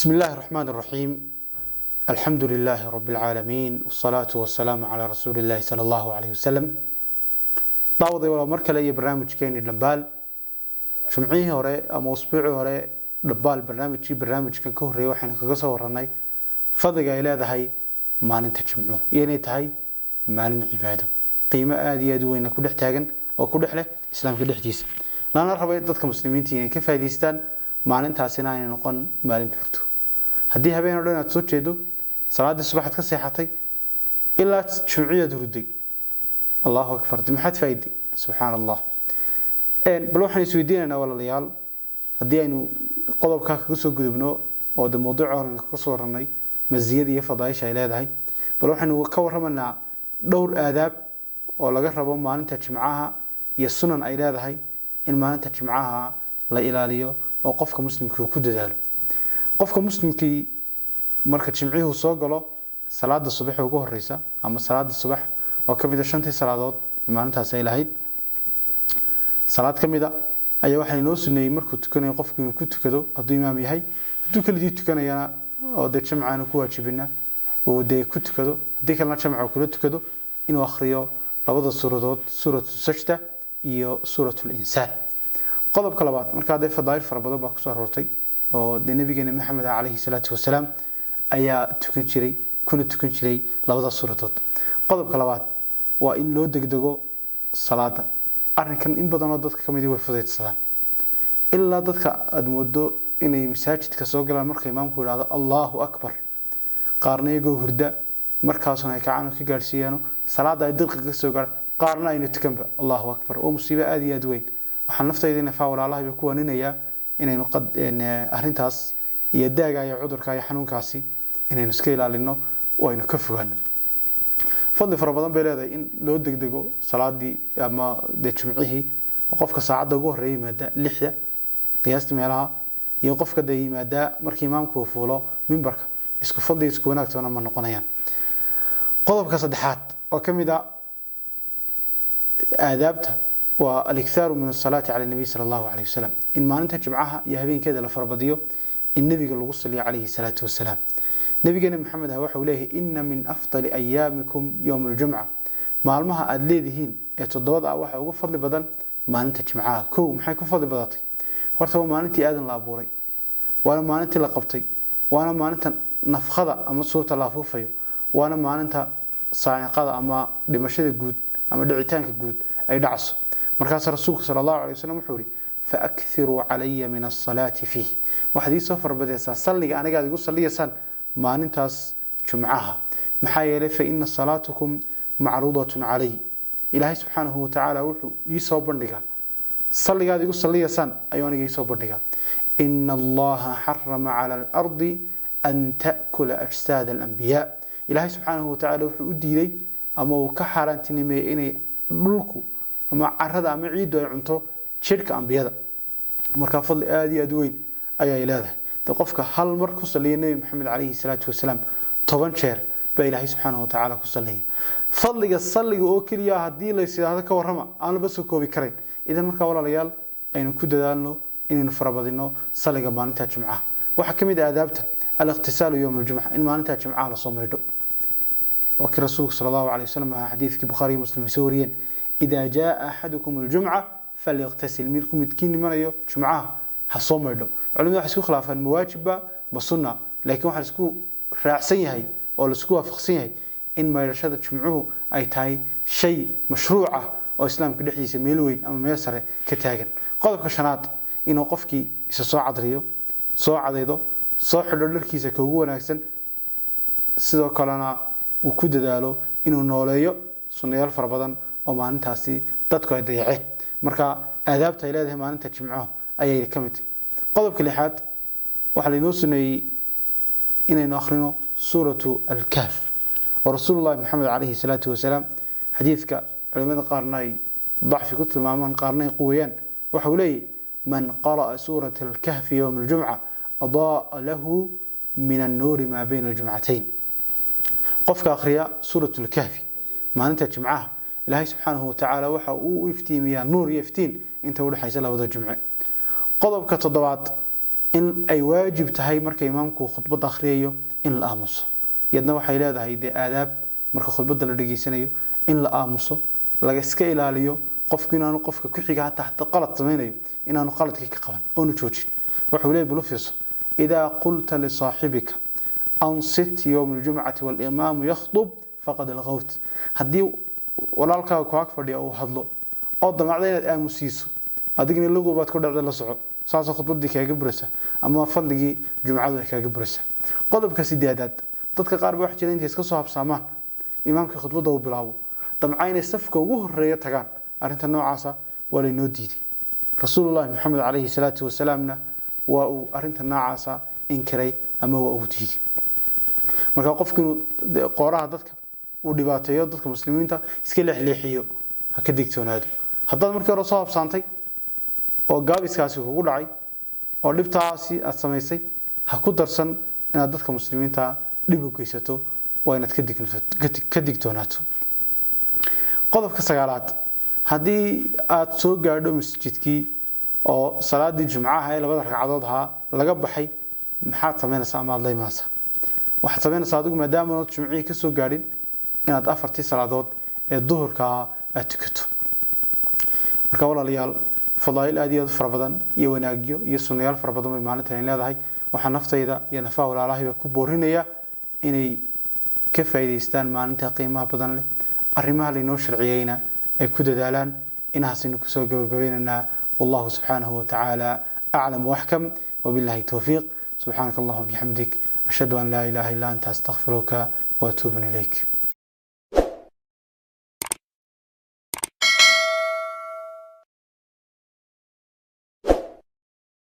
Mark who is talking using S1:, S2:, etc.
S1: بسم الله الرحمن الرحيم، الحمد لله رب العالمين، والصلاة والسلام على رسول الله صلى الله عليه وسلم. Daawaday walaa, mar kale iyo barnaamijkeeni Dhambaal. Jumcihii hore ama usbuucii hore Dhambaal barnaamijkii barnaamijkan ka horreeyay waxaynu kaga soo waranay fadliga ay leedahay maalinta Jimcuhu iyo inay tahay maalin cibaado qiimo aada iyo aada u weyna ku dhex taagan oo ku dhex leh Islaamka dhexdiisa, lana rabay dadka Muslimiinta inay ka faa'iidaystaan maalintaasina aanay noqon maalin hurdo. Haddii habeen oo dhan aad soo jeedo, salaaddii subaxaad ka seexatay, ilaa jumciyaad hurday, Allahu akbar, de maxaad faa'iiday? Subxaan Allah. Bal waxaan isweydiinaynaa, walaalayaal, haddii aynu qodobkaa kaga soo gudubno oo de mawduuca horen kaga soo warranay masiyada iyo fadaaisha ay leedahay, bal waxaynu ka warramaynaa dhowr aadaab oo laga rabo maalinta Jimcaha iyo sunan ay leedahay in maalinta Jimcaha la ilaaliyo oo qofka Muslimkii uu ku dadaalo. Qofka Muslimkii marka Jimcihuu soo galo, salaada subax ugu horeysa ama salaada subax oo kamid a shantii salaadood maalintaas ay lahayd, salaad ka mid a ayaa waxaa inoo suneeyey markuu tukanayo qofku inuu ku tukado hadduu imaam yahay. Hadduu keligii tukanayana oo dee jamcaanu ku waajibina uu dee ku tukado, haddii kalena jamca kula tukado, inuu akhriyo labada suuradood, Suuratu Sajda iyo Suuratu Linsaan. Qodobka labaad, markaa dee fadaa'il fara badan baa kusoo aroortay oo dee Nabigeena Maxamed calayhi salaatu wasalaam ayaa tukan jiray kuna tukan jiray labada suuradood. Qodobka labaad waa in loo degdego salaada. Arrinkan in badanoo dadka ka midii way fudaydsadaan, ilaa dadka aada moodo inay masaajidka soo galaan marka imaamku yidhahdo "Allahu akbar", qaarna iyagoo hurda markaasuna ay kacaan ka gaadhsiiyaano salaada ay dirqa ka soo gaadhaan, qaarna ayna tukanba. Allahu akbar, waa musiibo aada iyo aada weyn. Waxaan naftayda nafaa walaalahayba ku waaninayaa inaynu arrintaas iyo daaga iyo cudurka iyo xanuunkaasi inaynu iska ilaalino oo aynu ka fogaano. Fadli fara badan bay leedahay in loo degdego salaadii ama dee Jumcihii. Qofka saacadda ugu horreeya yimaada, 6da qiyaastii meelaha, iyo qofka dee yimaadaa markii imaamku uu fuulo mimbarka, isku fadli, isku wanaagtoona ma noqonayaan. Qodobka saddexaad oo ka mid a aadaabta waa الإكثار من الصلاة على النبي صلى الله عليه وسلم, in maalinta Jimcaha iyo habeenkeeda la farabadiyo in Nebiga lagu saliyo calayhi salaatu wasalaam. Nabigeena Maxamed ah waxa uu leeyahay: "إن من أفضل أيامكم يوم الجمعة." Maalmaha aada leedihiin ee toddobada ah waxa ugu fadli badan maalinta Jimcaha. Kow, maxay ku fadli badatay? Horta waa maalintii Aadan la abuuray, waana maalintii la qabtay, waana maalinta nafkhada ama suurta la afuufayo, waana maalinta saaciqada ama dhimashada guud ama dhicitaanka guud ay dhacso. Markaas Rasuulku sala Allahu alay wasalam wuxuu ihi: "فأكثروا علي من الصلاة فيه." Waxaad iisoo farbadaysaa salliga anigaad igu salliyaysaan maalintaas Jumcaha, maxaa yeelay "فإن صلاتكم معروضة علي." Ilaahay subxaanahu watacaala wuxuu iisoo bandhigaa salligaad igu salliyaysaan ayuu aniga iisoo bandhigaa. "إن الله حرم على الأرض أن تأكل أجساد الأنبياء." Ilaahay subxaanahu watacaala wuxuu u diiday ama uu ka xaaraantinimeeyey inay dhulku ama carada ama ciiddu ay cunto jidhka ambiyada. Markaa fadli aada iyo aada u weyn ayay leedahay. De qofka hal mar ku saliya Nebi Maxamed calayhi salaatu wasalaam, 10 jeer baa Ilaahay subxaanahu watacaala ku saliyay. Fadliga salliga oo keliya haddii lays yidhaahdo ka warrama, aan laba soo koobi karayn. Idan markaa, walaalayaal, aynu ku dadaalno inaynu farabadino salliga maalinta Jimcaha. Waxaa ka mid ah aadaabta الاغتسال يوم الجمعة, in maalinta Jimcaha lasoo maydho. Waa kii Rasuulku sala Allahu alay wasalam ahaa, xadiidkii Bukhaari iyo Muslim ay soo wariyeen: "إذا جاء أحدكم الجمعة فليغتسل." Midku midkiin nimanayo Jumcaha ha soo maydho. Culimadu waxay isku khilaafaan ma waajibba ma sunna, laakiin waxaa isku raacsan yahay oo laisku waafaqsan yahay in maydhashada Jumcuhu ay tahay shay mashruuc ah oo Islaamka dhexdiisa meel weyn ama meel sare ka taagan. Qodobka shanaad, inuu qofkii isa soo cadriyo, soo cadaydo, soo xidho dharkiisa ka ugu wanaagsan, sidoo kalena uu ku dadaalo inuu nooleeyo sunnayaal fara badan oo maalintaasi dadku ay dayaceen. Marka aadaabta ay leedahay maalinta Jimcaha ayay ka mid tahay. Qodobka lixaad, waxaa lainoo suneeyey inaynu akhrino Suuratu Alkahf, oo Rasuulullahi Maxamed calayhi salaatu wasalaam, xadiidka culimada qaarna ay dacfi ku tilmaamaan, qaarna ay quweeyaan, waxa uu leeyahy: "من قرأ سورة الكهف يوم الجمعة أضاء له من النور ما بين الجمعتين." Qofka akhriya Suurat Lkahfi maalinta Jimcaha, Ilaahay subxaanahu watacaala waxa uu u iftiimiyaa nuur iyo iftiin inta udhexaysa labada Jumce. Qodobka toddobaad, In ay waajib tahay marka imaamku khudbadda akhriyayo in la aamuso. Iyadna waxay leedahay dee aadaab. Marka khudbadda la dhegeysanayo in la aamuso, laga iska ilaaliyo qofku inaanu qofka ku xiga hataa hataa qalad samaynayo inaanu qaladkii ka qaban oonu joojin. Wuxuu leeyahy, bal u fiirso: "Idaa qulta lisaaxibika ansit yowma aljumcati walimaamu yakhdub faqad alghawt." Haddii walaalkaaga ku ag fadhiya uu hadlo oo damacda inaad aamusiiso, adigna lagow baad ku dhacday, la soco, saasoo khudbadii kaaga buraysa ama fadligii jumcadu ay kaaga buraysa. Qodobka sideedaad, dadka qaar ba waxa jira intay iska soo habsaamaan, imaamkii khudbadda uu bilaabo, damca inay safka ugu horeeya tagaan. Arrinta noocaasa waa laynoo diiday. Rasuulullahi Maxamed calayhi salaatu wasalaamna waa uu arrinta noocaasa inkiray ama waa uu diiday. Marka qofku inuu qooraha dadka uu dhibaateeyo, dadka muslimiinta iska leexleexiyo, ha ka digtoonaado. Haddaad markii hore soo habsaantay oo gaabiskaasi kugu dhacay oo dhibtaasi aad samaysay, ha ku darsan inaad dadka muslimiinta dhib u geysato. Waa inaad ka digtoonaato. Qodobka sagaalaad, haddii aad soo gaadho masjidkii oo salaadii jumcaha ee labada ragcadood ahaa laga baxay, maxaad samaynaysaa ama aad la imaanaysaa? Waxaad samaynaysaa adigu, maadaama ood jumcihii ka soo gaadhin, inaad afartii salaadood ee duhurkaa aad tukato. Marka walaalayaal, fadaa'il aad iyo aad u fara badan iyo wanaagyo iyo sunnayaal fara badan bay maalintan leedahay. Waxaa naftayda iyo nafaha walaalahayba ku boorinaya inay ka faa'iidaystaan maalinta qiimaha badan leh, arrimaha laynoo sharciyeyna ay ku dadaalaan. Inahaasaynu kusoo gabagabaynaynaa. Wallahu subxaanahu watacaala aclam waxkam, wabillahi towfiiq. Subxaanaka allahuma bixamdik, ashhadu an laa ilaha illa anta, astaqfiruka waatuubu ilayk.